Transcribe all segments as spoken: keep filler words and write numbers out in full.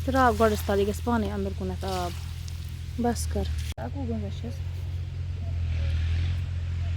ترٛاو گۄڈَس تَل، یہِ گژھِ پانَے اَندَر کُنَتھ آب۔ بَس کر۔ اَکوُہ گٲنٛٹہٕ چھَس۔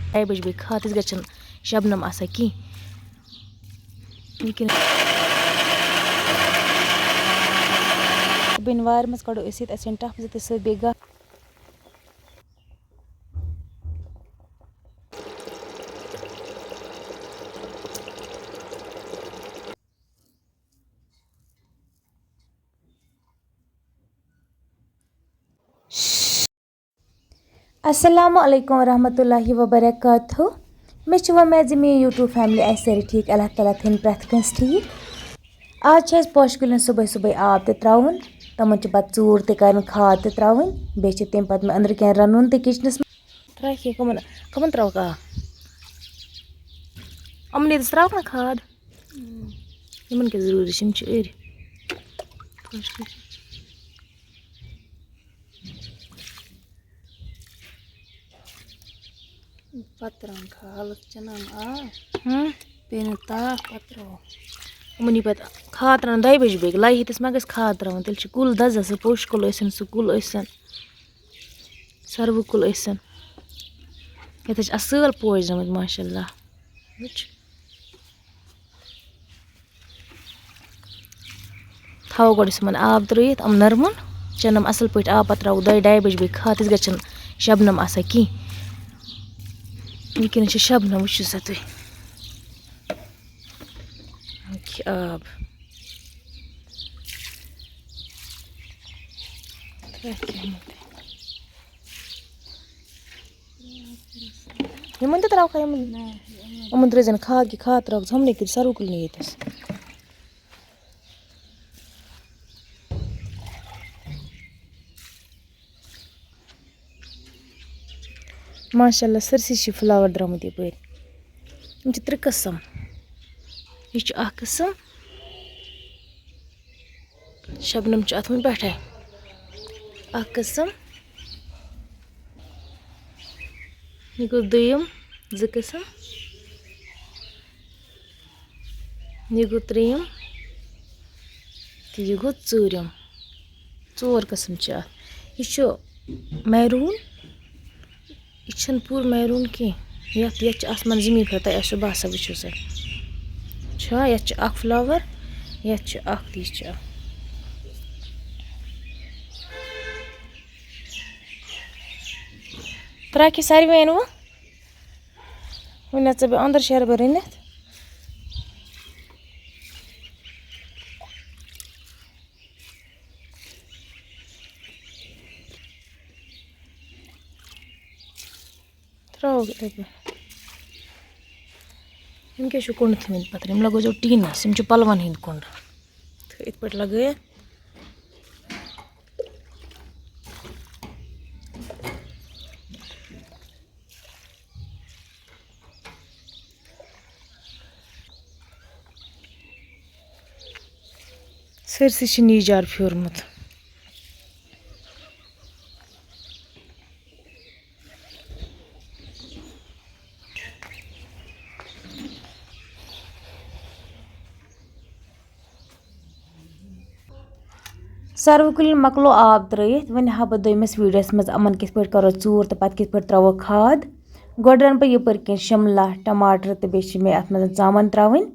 اَکہِ بَجہِ بٲگۍ کھاد، تِژھ گژھِ چھَنہٕ شبنم آسان کینٛہہ۔ وٕنکیٚنَس بِنہِ وارِ منٛز کَڑو أسۍ ییٚتہِ اَسہِ ٹَپھ زٕ تہِ سۭتۍ بیٚیہِ گاسہٕ۔ السلام علیکم ورحمۃ اللہ وبرکاتہ۔ مےٚ چھِ وۄمید زِ میٛٲنۍ YouTube family آسہِ سٲری ٹھیٖک، اللہ تعالیٰ تھٲیِن پرٛٮ۪تھ کٲنٛسہِ ٹھیٖک۔ آز چھِ اَسہِ پوشہِ کُلٮ۪ن صُبحٲے صُبحٲے آب تہِ ترٛاوُن، تِمَن چھِ پَتہٕ ژوٗر تہِ کَرٕنۍ، کھاد تہِ ترٛاوٕنۍ، بیٚیہِ چھِ تَمہِ پَتہٕ مےٚ أنٛدرٕ کَنۍ رَنُن تہِ kitchenَس منٛز۔ ترٛاوکھ یہِ کَمَن، کَمَن ترٛاوَکھ آب؟ یِمَن ییٚتٮ۪س ترٛاوَکھ نہ کھاد؟ یِمَن کیٛاہ ضروٗری چھِ؟ یِم چھِ أرۍ۔ پَتہٕ ترٛاوَن کھاد، حالت چھَنہٕ اَنان آب۔ ہاں۔ پیٚیہِ نہٕ تاپھ، پَتہٕ ترٛاوو۔ یِمَن یی پَتہٕ کھاد ترٛاوان دۄیہِ بَجہِ بٲگۍ، لَگہِ ییٚتٮ۪س ما گژھِ کھاد ترٛاوُن؟ تیٚلہِ چھِ کُل دَزان، سُہ پوشہِ کُل ٲسِن، سُہ کُل ٲسِن، سَروٕ کُل ٲسِن۔ ییٚتہِ حظ چھِ اَصٕل پوش درٛامٕتۍ، ماشاء اللہ۔ وٕچھ۔ تھاوو گۄڈٕ أسۍ یِمَن آب ترٛٲیِتھ، یِم نَرمَن، چَنَن یِم اَصٕل پٲٹھۍ آب، پَتہٕ ترٛاوو دۄیہِ ڈایہِ بَجہِ بٲگۍ کھاد، تِژھ گژھِ چھَنہٕ شبنم آسان کِہیٖنۍ۔ وٕنکیٚنَس چھِ شبنم، وٕچھِو سا تُہۍ۔ یہِ چھِ آب۔ ترٛکھ یِمَن تہِ۔ یِمَن تہِ ترٛاوکھا یِمَن؟ نہ، یِمَن۔ یِمَن ترٛٲیزٮ۪ن کھاد کہِ کھاد ترٛاوَکھ ژھۄمنٕے کٔرِتھ سَروٕ کُلنٕے ییٚتَس۔ ماشاء اللہ، سٲرسٕے چھِ flower درٛامٕتۍ یَپٲرۍ۔ یِم چھِ ترٛےٚ قٕسٕم۔ یہِ چھُ اَکھ قٕسٕم۔ شبنم چھُ اَتھ وُنہِ پٮ۪ٹھَے۔ اَکھ قٕسٕم۔ یہِ گوٚو دوٚیِم، زٕ قٕسٕم۔ یہِ گوٚو ترٛیٚیِم۔ تہٕ یہِ گوٚو ژوٗرِم۔ ژور قٕسٕم چھِ اَتھ۔ یہِ چھُ maroon۔ یہِ چھُنہٕ پوٗرٕ maroon کینٛہہ۔ یَتھ، یَتھ چھُ آسمان زٔمیٖن کھۄتہٕ تۄہہِ آسیو باسان، وٕچھِو سا۔ چھا؟ یَتھ چھُ اَکھ flower، یَتھ چھُ اَکھ، تہٕ یہِ چھُ اَکھ۔ ترٛکھ یہِ ساروِیَن وۄنۍ۔ وۄنۍ نَژٕ بہٕ أنٛدرٕ شیرٕ بہٕ رٔنِتھ۔ ترٛاوَکھ یِتھَے پٲٹھۍ۔ یِم کیٛاہ چھِو کُنٛڈٕ تھٲومٕتۍ پَتھر؟ یِم لَگٲیزیو ٹیٖنَس، یِم چھِ پَلوَن ہِنٛدۍ کُنٛڈ۔ تہٕ یِتھ پٲٹھۍ لَگٲیِتھ۔ سٲرسٕے چھِ نیٖجار پھیوٗرمُت۔ سروٕ کُلٮ۪ن مۄکلو آب ترٲیِتھ، وۄنۍ ہاوٕ بہٕ دوٚیمِس ویٖڈیوَس منٛز یِمَن کِتھ پٲٹھۍ کَرو ژوٗر تہٕ پَتہٕ کِتھ پٲٹھۍ ترٛاوو کھاد۔ گۄڈٕ رَنہٕ بہٕ یَپٲرۍ کِنۍ شِملہ، ٹماٹر تہٕ بیٚیہِ چھِ مےٚ اَتھ منٛز ژامَن ترٛاوٕنۍ۔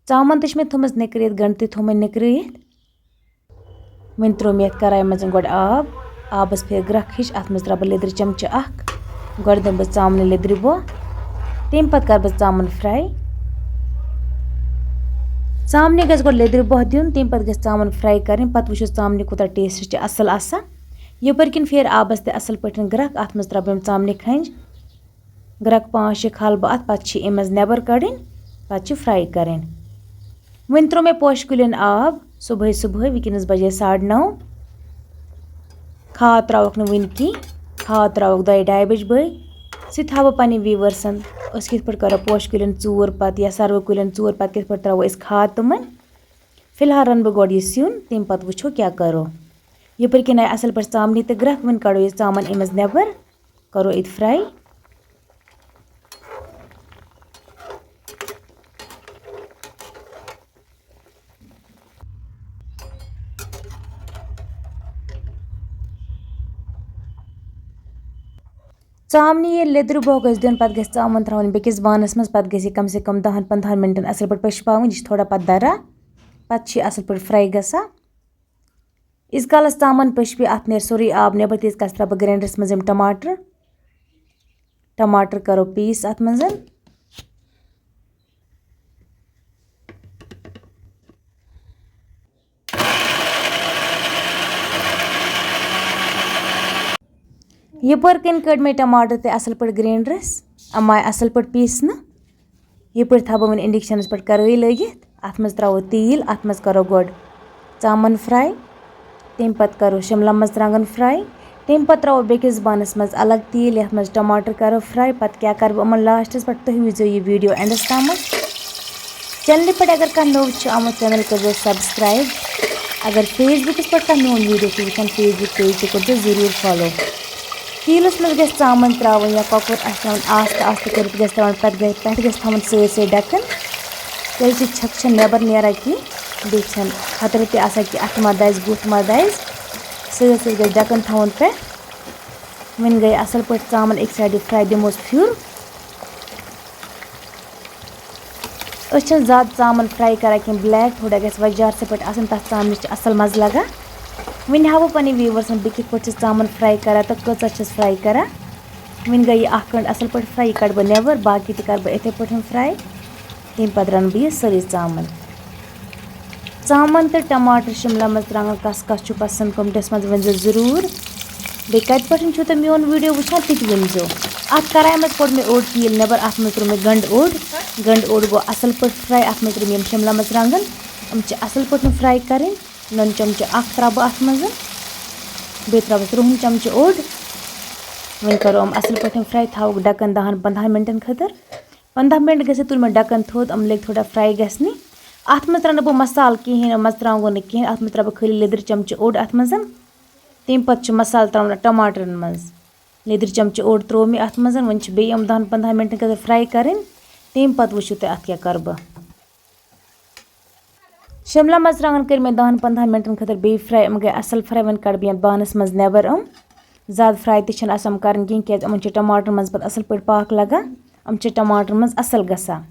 ژامَن تہِ چھِ مےٚ تھٲومٕژ نِکرِتھ، گَنٛڈٕ تہِ تھوٚومَے نِکرِتھ۔ وۄنۍ ترٛوو مےٚ یَتھ کَرایہِ منٛز گۄڈٕ آب۔ آبَس پھِر گرٛٮ۪کھ ہِش، اَتھ منٛز ترٛاوٕ بہٕ لیٚدرِ چمچہٕ اَکھ۔ گۄڈٕ دِمہٕ بہٕ ژامنہِ لیٚدرِ بۄہ، تَمہِ پَتہٕ کَرٕ بہٕ ژامَن fry۔ ژامنہِ گژھِ گۄڈٕ لیٚدرِ بۄہ دیُن، تَمہِ پَتہٕ گژھِ ژامَن fry کَرٕنۍ، پَتہٕ وٕچھو ژامنہِ کوٗتاہ taste چھِ اَصٕل آسان۔ یَپٲرۍ کِنۍ پھِر آبَس تہِ اَصٕل پٲٹھۍ گرٛٮ۪کھ، اَتھ منٛز ترٛاوٕ بہٕ یِم ژامنہِ کھَنٛجہِ۔ گرٛٮ۪کھ پانٛژھ شےٚ کھالہٕ بہٕ اَتھ، پَتہٕ چھِ یِم منٛز نٮ۪بَر کَڑٕنۍ، پَتہٕ چھِ fry کَرٕنۍ۔ وۄنۍ ترٛوو مےٚ پوشہِ کُلٮ۪ن آب صُبحٲے صُبحٲے، وٕنکیٚنَس بَجے ساڑٕ نَو۔ کھاد ترٛاوَکھ نہٕ وٕنہِ کِہیٖنۍ، کھاد ترٛاوَکھ دۄیہِ ڈایہِ بَجہِ بٲگۍ۔ سُہ تہِ ہاوٕ بہٕ پنٛنٮ۪ن viewersن، أسۍ کِتھ پٲٹھۍ کَرو پوشہِ کُلٮ۪ن ژوٗر پَتہٕ یا سَروٕ کُلٮ۪ن ژوٗر پَتہٕ کِتھ پٲٹھۍ ترٛاوو أسۍ کھاد تِمَن۔ فی الحال رَنہٕ بہٕ گۄڈٕ یہِ سیُن، تَمہِ پَتہٕ وٕچھو کیٛاہ کَرو۔ یَپٲرۍ کِنۍ آیہِ اَصٕل پٲٹھۍ ژامنہِ تہٕ گرٛٮ۪کھ، وۄنۍ کَڑو یہِ ژامَن اَمہِ منٛز نٮ۪بَر۔ کَرو ییٚتہِ fry۔ ژامنہِ ییٚلہِ لیٚدرِ بۄہ گژھِ دیُن، پَتہٕ گژھِ ژامَن ترٛاوٕنۍ بیٚکِس بانَس منٛز۔ پَتہٕ گژھِ یہِ کَم سے کَم دَہَن پنٛدہَن مِنٹَن اَصٕل پٲٹھۍ پٔشپاوٕنۍ۔ یہِ چھِ تھوڑا پَتہٕ دَران، پَتہٕ چھِ یہِ اَصٕل پٲٹھۍ fry گژھان۔ ییٖتِس کالَس ژامَن پٔشپہِ، اَتھ نیرِ سورُے آب نٮ۪بَر، تیٖتِس کالَس ترٛاوٕ بہٕ گرینڈرَس منٛز یِم ٹماٹر۔ ٹماٹر کَرو paste اَتھ منٛز۔ یپٲرۍ کِنۍ کٔڑۍ مےٚ ٹماٹر تہِ اَصٕل پٲٹھۍ گرینڈرَس، یِم آیہِ اَصٕل پٲٹھۍ پیٖسنہٕ۔ یپٲرۍ تھاوٕ بہٕ وۄنۍ inductionس پٮ۪ٹھ کڑٲے لٲگِتھ۔ اَتھ منٛز ترٛاوو تیٖل، اَتھ منٛز کَرو گۄڈٕ ژامَن fry، تَمہِ پَتہٕ کَرو شِملہ مَرژٕوانٛگَن fry، تَمہِ پَتہٕ ترٛاوو بیٚکِس بانَس منٛز الگ تیٖل، یَتھ منٛز ٹماٹر کَرو fry۔ پَتہٕ کیٛاہ کَرٕ بہٕ یِمَن lastس پٮ۪ٹھ، تُہۍ وٕچھزیو یہِ video endس تامَتھ۔ channelہِ پٮ۪ٹھ اگر کانٛہہ نوٚو چھُ آمُت، channel کٔرزیو subscribe۔ اگر Facebookس پٮ۪ٹھ کانٛہہ میون video چھُ وٕچھان، Facebook page تہِ کٔرزیو ضروٗر follow۔ تیٖلَس منٛز گژھِ ژامَن ترٛاوٕنۍ یا کۄکُر آسہِ ترٛاوُن، آستہٕ آستہٕ کٔرِتھ گژھِ ترٛاوُن۔ پَتہٕ گژھِ، پٮ۪ٹھٕ گژھِ تھاوُن سۭتۍ سۭتۍ ڈَکَن، کیٛازِ یہِ چھَکھ چھَنہٕ نٮ۪بَر نیران کینٛہہ، بیٚیہِ چھَنہٕ خطرٕ تہِ آسان کہِ اَتھٕ ما دَزِ، بُتھ ما دَزِ۔ سۭتۍ سۭتۍ گژھِ ڈَکَن تھاوُن پٮ۪ٹھ۔ وۄنۍ گٔے اَصٕل پٲٹھۍ ژامَن أکۍ sideہِ fry، دِموس پھیُر۔ أسۍ چھِنہٕ زیادٕ ژامَن fry کَران کینٛہہ black، تھوڑا گژھِ وۄزجار سٕے پٲٹھۍ آسٕنۍ، تَتھ ژامنِس چھِ اَصٕل مَزٕ لَگان۔ وۄنۍ ہاوو پَنٕنۍ viewersن بہٕ کِتھ پٲٹھۍ چھَس ژامَن fry کَران تہٕ کۭژاہ چھَس fry کَران۔ وۄنۍ گٔے یہِ اَکھ کٔنٛڈ اَصٕل پٲٹھۍ fry، یہِ کَڑٕ بہٕ نٮ۪بَر، باقٕے تہِ کَرٕ بہٕ یِتھَے پٲٹھۍ fry۔ تَمہِ پَتہٕ رَنہٕ بہٕ یہِ سٲرٕے ژامَن۔ ژامَن تہٕ ٹماٹر، شِملہ مَرژٕوانٛگَن کَس کَس چھُ پَسنٛد، commentsمنٛز ؤنۍزیو ضروٗر۔ بیٚیہِ کَتہِ پٮ۪ٹھ چھُو تُہۍ میون video وٕچھان، تہِ تہِ ؤنۍزیو۔ اَتھ کڑایہِ منٛز کوٚڑ مےٚ اوٚڑ تیٖل نٮ۪بَر، اَتھ منٛز تروو مےٚ گنٛڈٕ اوٚڑ۔ گنٛڈٕ اوٚڑ گوٚو اَصٕل پٲٹھۍ fry، اَتھ منٛز ترٲوۍ مےٚ یِم شِملہ مَرژٕوانٛگَن، یِم چھِ اَصٕل پٲٹھۍ fry کَرٕنۍ۔ نُن چمچہٕ اَکھ ترٛاوٕ بہٕ اَتھ منٛز، بیٚیہِ ترٛاوَس رُہُن چمچہٕ اوٚڑ۔ وۄنۍ کَرو یِم اَصٕل پٲٹھۍ fry، تھاوُکھ ڈَکَن دَہَن پنٛدہَن مِنٹَن خٲطرٕ۔ پنٛداہ مِنٹ گٔژھِتھ تُل مےٚ ڈَکَن تھوٚد، یِم لٔگۍ تھوڑا fry گژھنہِ۔ اَتھ منٛز ترٛاوٕ نہٕ بہٕ مصالہٕ کِہیٖنۍ نہٕ، مَرژٕوانٛگُن نہٕ کِہیٖنۍ، اَتھ منٛز ترٛاوٕ بہٕ خٲلی لیٚدٕر چمچہٕ اوٚڑ اَتھ منٛز۔ تَمہِ پَتہٕ چھُ مصالہٕ ترٛاوُن ٹماٹرَن منٛز۔ لیٚدٕر چمچہٕ اوٚڑ ترٛوو مےٚ اَتھ منٛز۔ وۄنۍ چھِ بیٚیہِ یِم دَہَن پنٛدہَن مِنٹَن خٲطرٕ fry کَرٕنۍ، تَمہِ پَتہٕ وٕچھِو تُہۍ اَتھ کیٛاہ کَرٕ بہٕ۔ شِملہ مَرژٕوانٛگَن کٔرۍ مےٚ دَہَن پنٛدہَن مِنٹَن خٲطرٕ بیٚیہِ fry، یِم گٔے اَصٕل fry۔ وۄنۍ کَڑٕ بہٕ یَتھ بانَس منٛز نٮ۪بَر یِم۔ زیادٕ fry تہِ چھِنہٕ آسان یِم کَرٕنۍ کِہیٖنۍ، کیٛازِ یِمَن چھِ ٹماٹرَن منٛز پَتہٕ اَصٕل پٲٹھۍ پاکھ لَگان، یِم چھِ ٹماٹرَن منٛز اَصٕل گژھان۔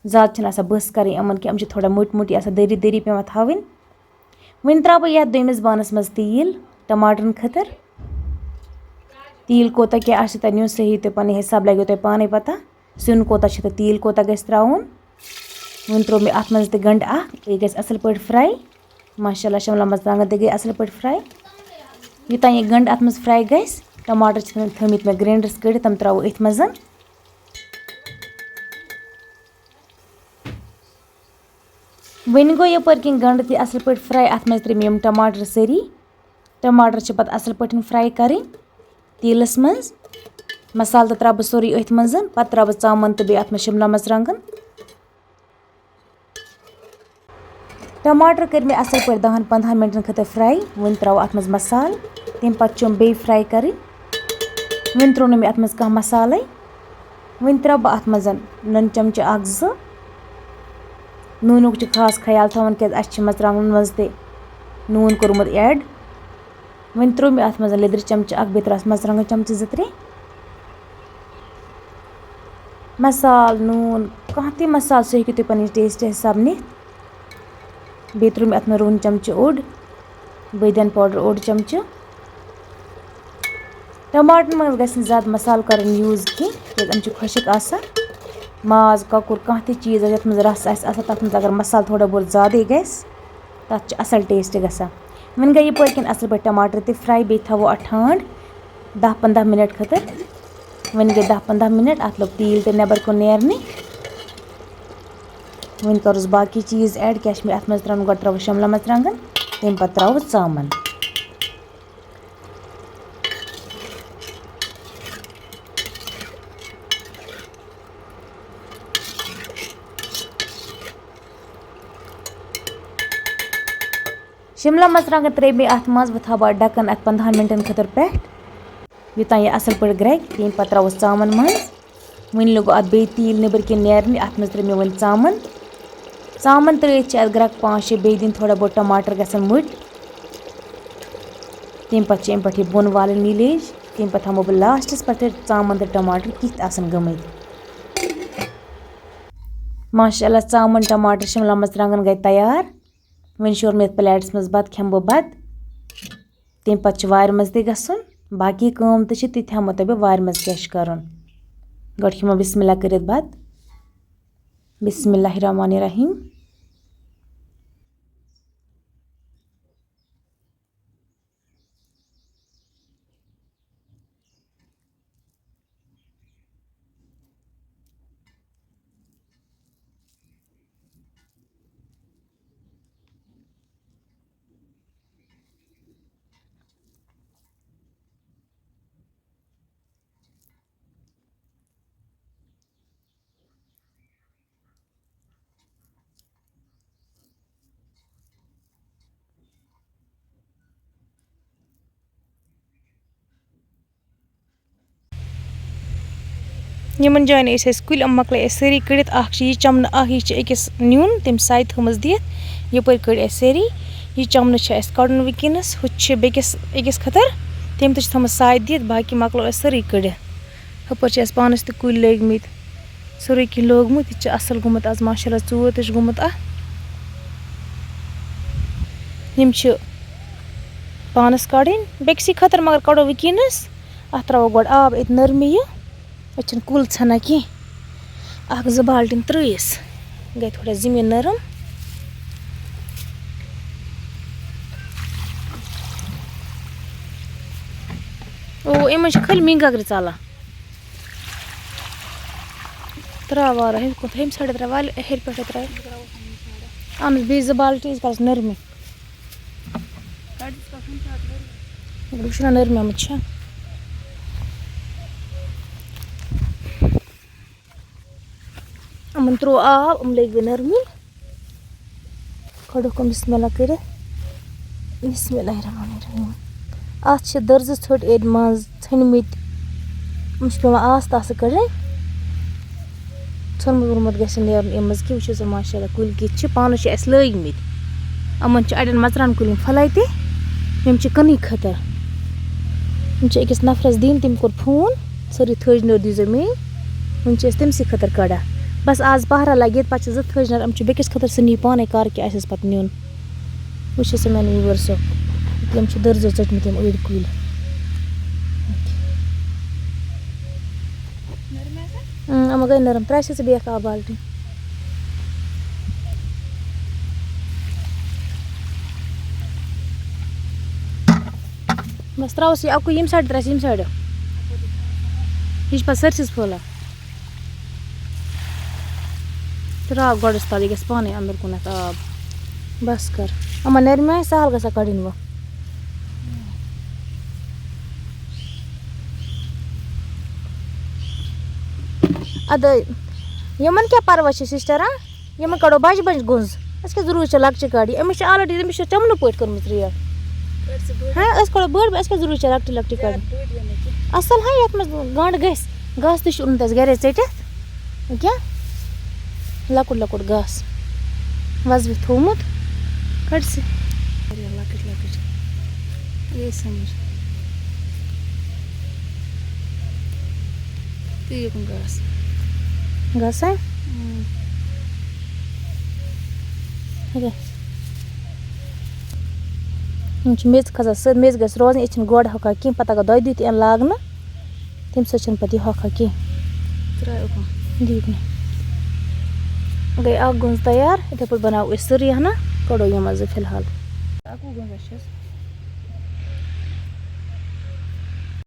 زیادٕ چھِنہٕ آسان بٔس کَرٕنۍ یِمَن کینٛہہ، یِم چھِ تھوڑا مٔٹۍ مٔٹۍ آسان، دٔری دٔری پٮ۪وان تھاوٕنۍ۔ وۄنۍ ترٛاوٕ بہٕ یَتھ دوٚیمِس بانَس منٛز تیٖل ٹماٹرَن خٲطرٕ۔ تیٖل کوٗتاہ کیٛاہ آسہِ تۄہہِ نیُن، سُہ ہیٚیِو تُہۍ پَنٕنہِ حِساب، لَگیو تۄہہِ پانَے پَتہ۔ سیُن کوٗتاہ چھُ تہٕ تیٖل کوٗتاہ گژھِ ترٛاوُن۔ وۄنۍ ترٛوو مےٚ اَتھ منٛز تہِ گَنٛڈٕ اَکھ، یہِ گژھِ اَصٕل پٲٹھۍ fry۔ ماشاء اللہ، شِملہ مَرژٕوانٛگَن تہِ گٔے اَصٕل پٲٹھۍ fry۔ یوٚتام یہِ گَنٛڈٕ اَتھ منٛز fry گژھِ، ٹماٹر چھِ تھٲ-، تھٲومٕتۍ مےٚ grinders کٔڑِتھ، تِم ترٛاوو أتھۍ منٛز۔ وۄنۍ گوٚو یَپٲرۍ کِنۍ گَنٛڈٕ تہِ اَصٕل پٲٹھۍ fry، اَتھ منٛز ترٛٲوۍ مےٚ یِم ٹماٹر سٲری۔ ٹماٹر چھِ پَتہٕ اَصٕل پٲٹھۍ fry کَرٕنۍ تیٖلَس منٛز۔ مصالہٕ تہٕ ترٛاوٕ بہٕ سورُے أتھۍ منٛز، پَتہٕ ترٛاوٕ بہٕ ژامَن تہٕ بیٚیہِ اَتھ منٛز شِملہ مَرژٕوانٛگَن۔ ٹماٹر کٔرۍ مےٚ اَصٕل پٲٹھۍ دَہَن پنٛدہَن مِنٹَن خٲطرٕ fry۔ وۄنۍ ترٛاوٕ اَتھ منٛز مصالہٕ، تَمہِ پَتہٕ چھِ یِم بیٚیہِ fry کَرٕنۍ۔ وۄنۍ ترٛوو نہٕ مےٚ اَتھ منٛز کانٛہہ مصالَے۔ وۄنۍ ترٛاوٕ بہٕ اَتھ منٛز نُن چمچہٕ اَکھ زٕ۔ نوٗنُک چھُ خاص خیال تھاوُن، کیٛازِ اَسہِ چھِ مَرژٕوانٛگنَن منٛز تہِ نوٗن کوٚرمُت add۔ وۄنۍ ترٛوو مےٚ اَتھ منٛز لیٚدرِ چمچہٕ اَکھ، بیٚیہِ ترٛاوَس مَرژٕوانٛگَن چمچہٕ زٕ ترٛےٚ۔ مصالہٕ، نوٗن، کانٛہہ تہِ مصالہٕ، سُہ ہیٚکِو تُہۍ پَنٕنِس taste حِساب نِتھ۔ بیٚیہِ ترٛوو مےٚ اَتھ منٛز رُہُن چمچہٕ اوٚڑ، بٲدیان powder اوٚڑ چمچہٕ۔ ٹماٹرن منٛز گژھِ نہٕ زیادٕ مصالہٕ کَرُن use کینٛہہ، کیٛازِ یِم چھِ خۄشٕک آسان۔ ماز، کۄکُر، کانٛہہ تہِ چیٖز یَتھ منٛز رَس آسہِ آسان، تَتھ منٛز اگر مصالہٕ تھوڑا بہت زیادَے گژھِ، تَتھ چھُ اَصٕل taste گژھان۔ وۄنۍ گٔے یِتھ پٲٹھۍ کِنۍ اَصٕل پٲٹھۍ ٹماٹر تہِ fry، بیٚیہِ تھاوو اَتھ ٹھانٛڈ دَہ پنٛداہ مِنَٹ خٲطرٕ۔ وۄنۍ گٔے دَہ پنٛداہ مِنَٹ، اَتھ لوٚگ تیٖل تہِ نٮ۪بَر کُن نیرنہِ۔ وۄنۍ کَرُس باقٕے چیٖز add، کیٛاہ چھِ مےٚ اَتھ منٛز ترٛاوُن؟ گۄڈٕ ترٛاوو شِملہ مَرژٕوانٛگَن، تَمہِ پَتہٕ ترٛاوو ژامَن۔ شِملہ مَرژٕوانٛگَن ترٛٲوۍ مےٚ اَتھ منٛز، وۄنۍ تھاوٕ بہٕ ڈَکَن اَتھ پنٛدہَن مِنٹَن خٲطرٕ پٮ۪ٹھ، یوٚتام یہِ اَصٕل پٲٹھۍ گرٛٮ۪کہِ، تَمہِ پَتہٕ ترٛاووس ژامَن منٛز۔ وۄنۍ لوٚگ اَتھ بیٚیہِ تیٖل نیٚبٕرۍ کِنۍ نیرنہِ، اَتھ منٛز ترٛٲوۍ مےٚ وۄنۍ ژامَن۔ ژامَن ترٛٲوِتھ چھِ اَتھ گرٛٮ۪کہٕ پانٛژھ شےٚ بیٚیہِ دِنۍ، تھوڑا بہت ٹماٹر گژھن مٔٹۍ۔ تَمہِ پَتہٕ چھِ اَمہِ پٮ۪ٹھ یہِ بۄن والٕنۍ یہِ لیٚج۔ تَمہِ پَتہٕ تھاوو بہٕ لاسٹَس پٮ۪ٹھ ژامَن تہٕ ٹماٹر کِتھ آسَن گٔمٕتۍ۔ ماشاء اللہ، ژامَن، ٹماٹر، شِملہ مرژٕوانٛگَن گٔے تیار۔ وۄنۍ شوٗر مےٚ یَتھ plateس منٛز بَتہٕ، کھٮ۪مہٕ بہٕ بَتہٕ۔ تَمہِ پَتہٕ چھِ وارِ منٛز تہِ گژھُن، باقٕے کٲم تہِ چھِ، تہِ تہِ ہٮ۪مو تۄہہِ بہٕ وارِ منٛز کیٛاہ چھِ کَرُن۔ گۄڈٕ کھٮ۪مو بِسمِ اللہ کٔرِتھ بَتہٕ۔ بِسمِ اللہِ الرحمٰنِ الرحیٖم۔ یِمَن جایَن ٲسۍ اَسہِ کُلۍ، یِم مۄکلٲے اَسہِ سٲری کٔڑِتھ۔ اَکھ چھِ یہِ چَمنہٕ، اَکھ یہِ چھِ أکِس نیُن، تٔمۍ سَے تھٲومٕژ دِتھ۔ یَپٲرۍ کٔڑۍ اَسہِ سٲری۔ یہِ چَمنہٕ چھِ اَسہِ کَڑُن وٕنکیٚنَس۔ ہُہ تہِ چھِ بیٚکِس أکِس خٲطرٕ، تٔمۍ تہِ چھِ تھٲومٕژ سَے دِتھ، باقٕے مۄکلو اَسہِ سٲری کٔڑِتھ۔ ہُپٲرۍ چھِ اَسہِ پانَس تہِ کُلۍ لٲگۍ مٕتۍ، سورُے کینٛہہ لوگمُت۔ یہِ تہِ چھُ اَصٕل گوٚمُت آز، ماشاء اللہ، ژوٗر تہِ چھُ گوٚمُت اَتھ۔ یِم چھِ پانَس کَڑٕنۍ بیٚکسٕے خٲطرٕ، مگر کَڑو وٕنکیٚنَس۔ اَتھ ترٛاوو گۄڈٕ آب، أتۍ نٔرمہِ یہِ، أتۍ چھِنہٕ کُل ژھٮ۪نان کینٛہہ۔ اَکھ زٕ بالٹیٖن ترٛٲیِس، گٔے تھوڑا زٔمیٖن نرم۔ او، یِمَن چھِ خٲلی مِنٛگ گَگرِ ژَلان۔ ترٛاو وارٕ، ہیٚمہِ کُن، ہیٚمہِ سایڈٕ ترٛاو، وَلہٕ ہیٚرِ پٮ۪ٹھَے ترٛاو۔ اَہن حظ، بیٚیہِ زٕ بالٹیٖن، یہِ کَرَس نٔرمٕے۔ وٕچھ نا، نٔرمہِ آمٕژ چھےٚ۔ یِمَن ترٛوو آب، یِم لٔگۍ وۄنۍ نٔرمہِ۔ کھڑوکھ بسم اللہ کٔرِتھ۔ بسم اللہ الرحمن الرحیم۔ اَتھ چھِ دٔرزٕ ژھٔٹۍ أڑۍ منٛز ژھٔنمٕتۍ۔ یِم چھِ پٮ۪وان آستہٕ آستہٕ کَڑٕنۍ۔ ژھوٚنمُت ووٚنمُت گژھِ نیرُن اَمہِ منٛز کہِ وٕچھِو سا ماشاء اللہ کُلۍ کِتھ چھِ۔ پانَس چھِ اَسہِ لٲگۍ مٕتۍ۔ یِمَن چھِ اَڑٮ۪ن مَرژٕوانٛگَن کُلٮ۪ن پھٔلَے تہِ۔ یِم چھِ کٕنٕنۍ خٲطرٕ۔ یِم چھِ أکِس نفرَس دِنۍ، تٔمۍ کوٚر فون، سٲرٕے تھٔج نٲر دیٖزیو مے۔ وٕنۍ چھِ أسۍ تٔمسٕے خٲطرٕ کَڑان۔ بَس آز پَہرا لَگہِ ییٚتہِ، پَتہٕ چھِ زٕ تھٔج نٲر، یِم چھِ بیٚکِس خٲطرٕ، سُہ نِیہِ پانَے کَر کہِ اَسہِ آسہِ پَتہٕ نیُن۔ وٕچھ سا میٛانہِ viewers، یِم چھِ دٔرزیو ژٔٹمٕتۍ یِم أڑۍ کُلۍ۔ اۭں، یِمو گٔے نرم۔ ترٛایہِ سا ژٕ بیٚیہِ اَکھ آب بالٹیٖن۔ بَس ترٛاوُس یہِ اَکُے ییٚمہِ side، ترٛایہِ سا ییٚمہِ side۔ یہِ چھِ پَتہٕ سٲرسٕے پھٔہلان۔ ترٛاو گۄڈَس تَل، یہِ گژھِ پانَے اَنٛدر کُنَتھ آب۔ بَس کر۔ یِمَن نَرِ مےٚ آسہِ سہل گژھان کَڑٕنۍ وۄنۍ۔ اَدٕ یِمَن کیٛاہ پَرواے چھِ سِسٹَرا؟ یِمَن کَڑو بَجہِ بَجہِ گُنٛز۔ اَسہِ کیٛاہ ضروٗرت چھِ لۄکچہِ کَڑٕنۍ؟ أمِس چھِ already، أمِس چھِ چَمنہٕ پٲٹھۍ کٔرمٕژ ریٹ۔ کٔرۍ سا بٔڑ۔ ہاں، أسۍ کَڑو بٔڑ، اَسہِ کیٛاہ ضروٗرت چھِ لۄکٹہِ لۄکٹہِ زیادٕ کَڑٕنۍ؟ بٔڑ یِم نہٕ کینٛہہ۔ اَصٕل ہا، یَتھ منٛز گَنٛڈ گژھِ۔ گاسہٕ تہِ چھُ اوٚنمُت اَسہِ گَرے ژٔٹِتھ۔ یہِ کیٛاہ؟ لۄکُٹ لۄکُٹ گاسہٕ وَزوِتھ تھوٚومُت۔ کَڑ سا۔ واریاہ لۄکٕٹۍ لۄکٕٹۍ۔ یے سَمٕجھ۔ تہٕ یہِ کُن گاسہٕ۔ گاسہٕ ہا؟ اۭں۔ یہِ۔ یِم چھِ میٚژ کھسان سۭتۍ، میٚژ گژھِ روزٕنۍ، ییٚتہِ چھِنہٕ گۄڈٕ ہۄکھان کینٛہہ، پَتہٕ اگر دۄیہِ دۄہہِ تہِ یِن لاگنہٕ، تَمہِ سۭتۍ چھِنہٕ پَتہٕ یہِ ہۄکھان کینٛہہ۔ ترٛاو اُکُن۔ دِیِو مےٚ۔ گٔے اَکھ گُنٛز تیار، یِتھَے پٲٹھۍ بَناوو أسۍ سٲرٕے ہنا، کَڑو یِم منٛزٕ فِلحال۔ اَکُے گُنٛزا چھَس۔